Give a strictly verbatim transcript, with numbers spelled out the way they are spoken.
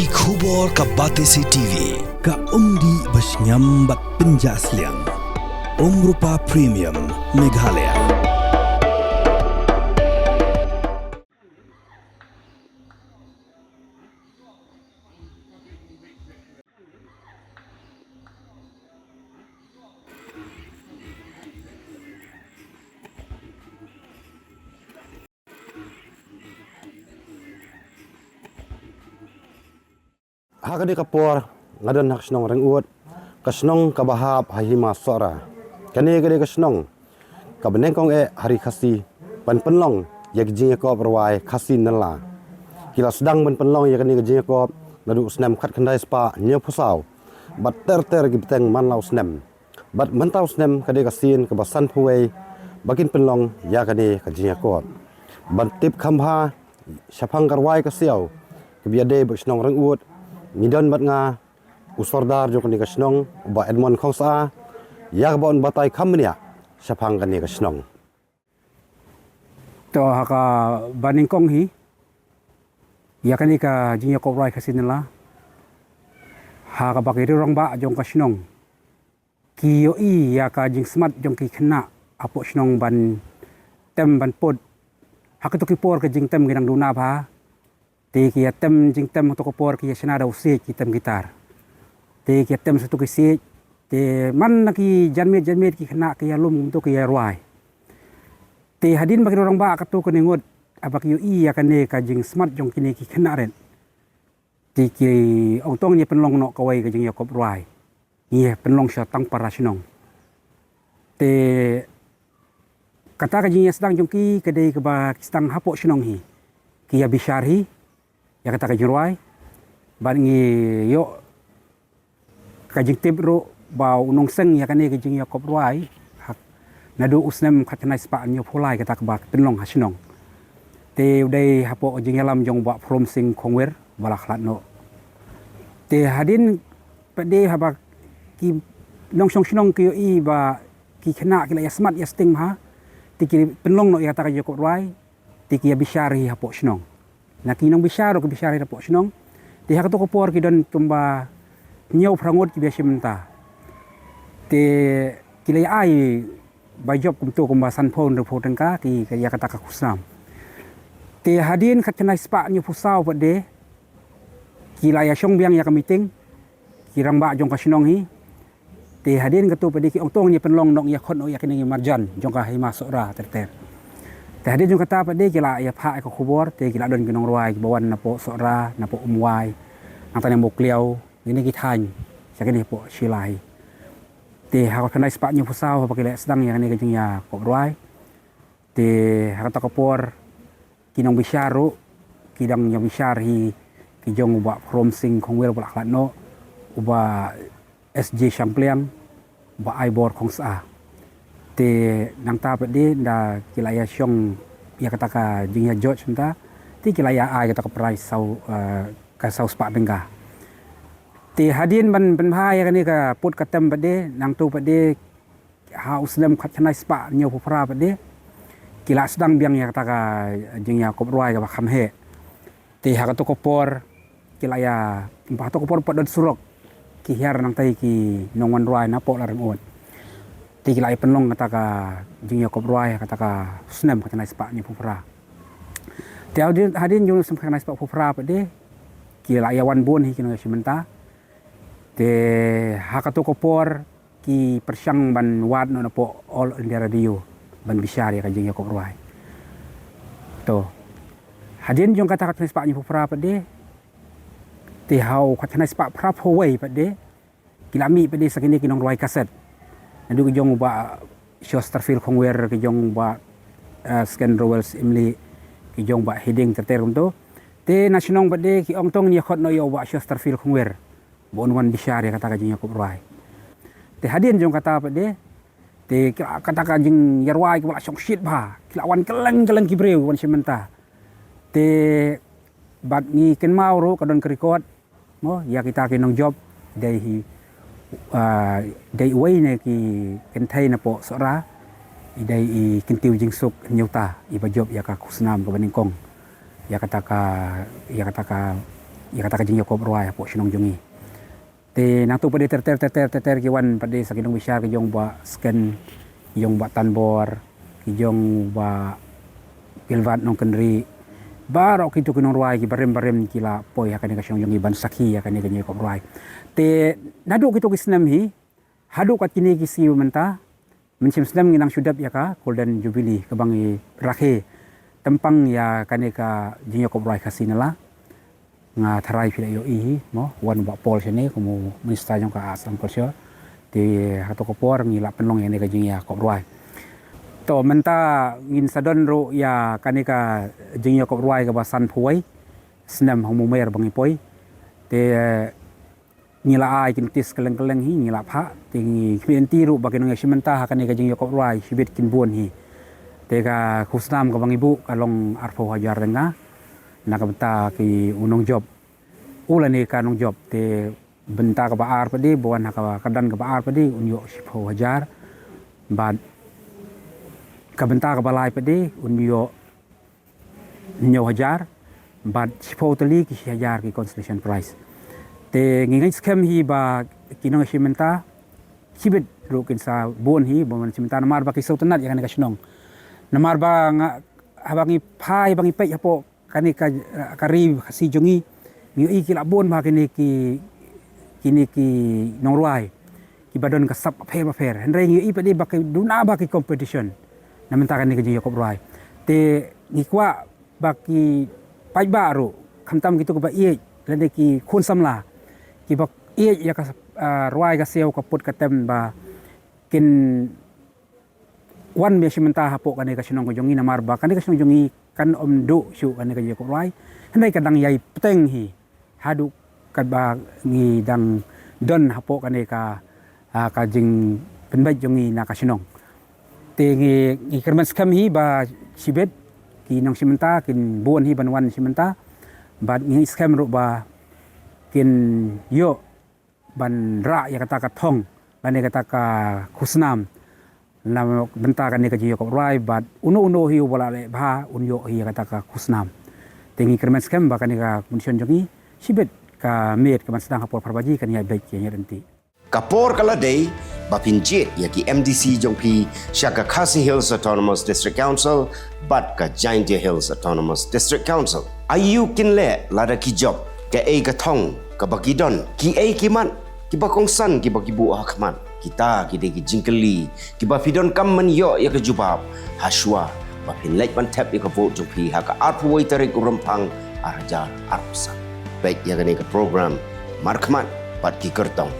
Ki khubor ka Batesi T V, ka umdih ba shngiam bad pynjah sliang. Umrupa Premium, Meghalaya. Ha kane ka por nga don ha ka shnong Ryngut, ka shnong kaba hap ha hima Sohra. Kane ka dei ka shnong kaba nyngkong eh ha ri Khasi ban pynlong ïa ka jingïakop rwai Khasi Nylla. Ki la sdang ban pynlong ïa kane ka jingïakop naduh u snem khatkhyndai spah hynñiewphew saw bad ter ter ki bteng man la u snem. Bad mynta u snem ka dei ka sien kaba sanphew wei ba kin pynlong ïa kane ka jingïakop. Ban tip kham bha shaphang ka rwai ka siaw kaba ïadei bad shnong Ryngut, ngi don bad nga u sordar jong kane ka shnong, u Bah Edmond Khongsah, ïa kaba un batai kham bniah shaphang kane ka shnong. To, ha kaba nyngkong hi, ïa kane ka jingïakop rwai Khasi Nylla, ha kaba ki rangbah jong ka shnong ki ïohi ïa ka jingsmat jong ki khynnah hapoh shnong ban tem ban put. Ha kato ki por ka jingtem ki dang duna bha. Te ki ïa tem jingtem hato ka por ki ïa shna da u siej, ki tem guitar. Te ki ïa tem sa tu ki siej. Te man na ki janmiet janmiet ki khynnah ki ïa lum kumto ki ïa rwai. Te hadien ba ki rangbah kato kane ngut, haba ki ïohi ïa kane ka jingsmat jong kine ki khynnah rit, te ki ong to ngin ïa pynlong noh kawei ka jingïakop rwai. Ngin ïa pynlong sha tang para shnong. Te kata ka jingïasdang jong ki ka dei kaba ki sdang hapoh shnong hi. Ki ïa bishar hi ïa kata ka jingrwai. Bad ngi ïoh ka jingtip ruh ba u nongseng ïa kane ka jingïakop rwai, ha, naduh u snem khatkhyndai spah hynñiewphew lai kata kaba pynlong ha shnong. Te u dei hapoh jingïalam jong u Bah Phrom Sing Khongwir ba la khlad noh. Te hadien pat de haba ki nongshong shnong ki ïohi ba ki khynnah ki la ïa smat ïa sting bha, te ki pynlong noh ïa kata ka jingïakop rwai, te ki ïa bishar hi hapoh shnong. Na ki nongbishar ruh ki bishar hi hapoh shnong. Te ha kato ka por ki don kumba hynñiew phra ngut kiba ïashim bynta. Te ki la ïa ai ba jop kumto kumba sanphew hynriewphew tyngka ki, ki ïa kata ka khusnam. Te hadien khatkhyndai spah hynñiewphew saw pat de ki la ïa shong biang ïa ka meeting ki rangbah jong ka shnong hi. Te hadien kato pat de ki ong to ngin ïa pynlong noh, ïa khot noh ïa kine ki marjan jong ka hima Sohra ter ter. Te hadien jong kata pat de ki la ïa phah ïa ka khubor, te ki la don ki nongrwai kiba wan napoh Sohra, napoh Umwai, nangta na Mawkliaw, kine ki thaiñ sha kine hapoh Shillai. Te ha khatkhyndai spah hynñiewphew saw haba ki la sdang ïa kane ka jingïakop rwai. Te ha kata ka por ki nongbishar ruh ki dang ïa bishar hi, ki jong u Bah Phrom Sing Khongwir ba la khlad noh, u Bah S J Shangpliang, u Bah Aibor Khongsah. Te nangta pat de ynda ki la ïa shong ïa kata ka jingïajudge mynta, te ki la ïa ai kata ka prize saw, eh, ka saw spah tyngka. Te hadien ban pynbha ïa kane ka put ka tem pat de, nangto pat de ha u snem khatkhyndai spah hynñiewphew phra pat de ki la sdang biang ïa kata ka jingïakop rwai kaba kham heh. Te ha kato ka por ki la ïa, ha kato ka por pat don surok ki hiar nangta ki nongwan rwai napoh Lad Ryng'ut. Te ki la ïa pynlong kata ka jingïakop rwai ha kata ka snem khatkhyndai spah hynñiewphew phra. Te hadien, hadien jong u snem khatkhyndai spah hynñiewphew phra pat de ki la ïa wan bun hi ki nongïashim bynta. Te ha kato ka por ki pyrshang ban wad noh napoh All India Radio ban bishar ïa ka jingïakop rwai. To, hadien jong kata khatkhyndai spah hynñiewphew phra pat de, te ha u khatkhyndai spah phraphew wei pat de ki la mih pat de sa kine ki nongrwai kaset. Naduh ki jong u Bah Chesterfield Khongwir, ki jong u Bah, eh, Sken Rowell Syiemlieh, ki jong u Bah Hiding ter ter kumto. Te na shnong pat de ki ong to ngin ïa khot noh ïa u Bah Chesterfield Khongwir ba un wan bishar ïa kata ka jingïakop rwai. Te hadien jong kata pat de, te ki la, kata ka jingïarwai kiba la shongshit bha, ki la wan kylleng kylleng ki briew wan shim bynta. Te bad ngi kynmaw ruh ka don ka record, mo, ïa kita ki nongjop, dei hi, ah, dei uwei na ki kynthei napoh Sohra, i dei i Kyntiew Jingsuk Hynñiewta, iba jop ïa ka khusnam kaba nyngkong ïa kata ka, ïa kata ka ïa kata ka jingïakob rwai hapoh shnong jong ngi. Te nangtu pat de ter ter ter ter ter ter ki wan pat de sa ki nongbishar, ki jong Bah Sken, ki jong Bah Tanbor, ki jong Bah Gilbert Nongkynrih. Baroh kito ki nongrwai ki barim barim ki la poi ha kane ka shnong jong ngi ban sakhi ïa kane ka jingïakob rwai. Te naduh kito ki snem hi haduh kat kine ki sngi mynta, mynshem snem ngi nang shu dep ïa ka Golden Jubilee kaba ngi rakhe tympang ïa kane ka jingïakob rwai Khasi Nala. Nga tharai phi la ïohi hi mo, wan Bah Paul shane kum u minister jong ka Arts and Culture. Te hato ka por ngi la pynlong ïa kane ka jingïakob rwai. To mynta ngin sa don ruh ïa kane ka jingïakob rwai kaba sanphew wei snem ha u Mymer ba ngi poi. Te ngi la ai ki notis kylleng kylleng hi, ngi la phah, te ngi khmih lynti ruh ba ki nongïashim bynta ha kane ka jingïakob rwai shibit kin bun hi. Te ka khusnam kaba ngi buh ka long arphew hajar tenga na ka bynta ki u nongjop, u lane ka nongjop. Te bynta kaba ar pat de, ba wan ha ka kyrdan kaba ar pat de, un ïoh shiphew hajar. Bad ka bynta kaba lai pat de, un ïoh hynñiew hajar, bad shiphew tylli ki shi hajar ki consolation prize. Te ngi ngeit skhem hi ba ki nongïashim bynta shibit ruh kin sa bun hi ban wan shim bynta namar ba ki sngewtynnat ïa kane ka shnong. Namar ba nga, haba ngi phai, ba ngi peit hapoh kane ka, ka ri Khasi jong ngi, ngi ïohi ki la bun bha kine ki, kine ki nongrwai kiba don ka sap bapher bapher. Hynrei ngi ïohi pat de ba ki duna bha ki competition na bynta kane ka jingïakob rwai. Te ngi kwah ba ki paidbah ruh, khamtam kito kiba ïeit lane ki khun samla kiba ïeit ïa ka, ah, rwai ka siaw, ka put ka tem, ba kin wan ïashim bynta hapoh kane ka shnong ka jong ngi, namar ba kane ka shnong jong ngi kan ym duh shuh kane ka jingïakob rwai. Hynrei ka dang ïai bteng hi haduh katba ngi dang don hapoh kane ka, ah, ka jingpynbeit jong ngi na ka shnong. Te ngi, ngi kyrmen skhem hi ba shibit ki nongshim bynta kin bun hi ban wan shim bynta. Bad ngi skhem ruh ba kin ïoh ban rah ïa kata ka thong lane kata ka khusnam na bynta kane ka jingïakob rwai, bad uno uno hi uba la leh bha un ïoh hi ïa kata ka khusnam. Te ngi kyrmen skhem ba kane ka competition jong ngi shibit ka miet ka ban sdang ha por phra baji kan ïai beit, kan ïai ryntih. Ka por ka la dei ba phin jied ïa ki M D C jong phi sha ka Khasi Hills Autonomous District Council bad ka Jaintia Hills Autonomous District Council. Aïu kin leh lada ki jop? Kaei ka thong kaba ki don? Kiei ki mat kiba kongsan kiba ki buh ha khmat? Kita ki dei ki jingkylli kiba phi donkam ban ïoh ïa ka jubab ha shuwa ba phin leit ban thep ïa ka vote jong phi ha ka arphew wei tarik u Rymphang ar hajar arphew san. Peit ïa kane ka program Markhmat bad ki Kyrtong.